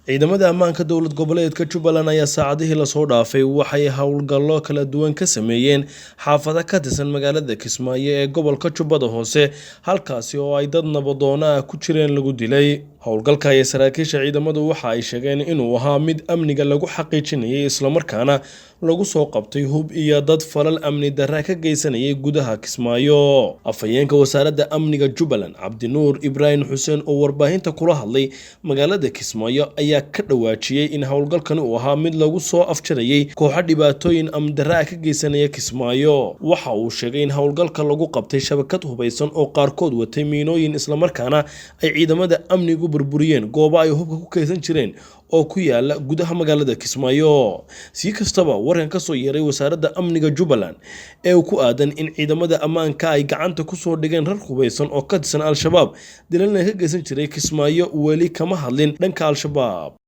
Ciidamada ammaanka dowlad goboleedka Jubbaland ayaa saacadihii lasoo dhaafay waxay howlgallo kala duwan ka sameeyeen xaafado ka tirsan magaalada Kismaayo ee gobolka Jubbada Hoose, halkaasi oo ay dad nabadoona ah ku jireen lagu dilay. Howlgalka ayaa saraakiisha ciidamadu waxa ay sheegeen inuu ahaa mid amniga lagu xaqiijinayay, islamarkaana lagu soo qabtay hub iyo dad falal amni darra ka geysanayay gudaha Kismaayo. Afhayeenka wasaaradda amniga Jubbaland, Cabdinuur Ibraahim Xuseen, oo warbaahinta kula hadlay magaalada Kismaayo, ayaa ka dhawaajiyey in howlgalkani uu ahaa mid lagu soo afjarayay kooxo dhibaatooyin amni darra ah ka geysanaya Kismaayo. Waxa uu sheegay in howlgalka lagu qabtay shabakad hubaysan oo qaarkood watay miinooyin, islamarkaana ay ciidamada amnigu burburiyeen goobo ay hubka ku kaydsan jireen oo ku yaala gudaha magaalada Kismaayo. Si kastaba, warkan ka soo yeeray wasaaradda amniga Jubbaland ee ku aadan in ciidamada ammaanka ay gacanta kusoo dhigeen rar hubaysan oo ka tirsan Al-Shabaab dilalna ka geysan jiray Kismaayo, weli kama hadlin dhanka Al-Shabaab.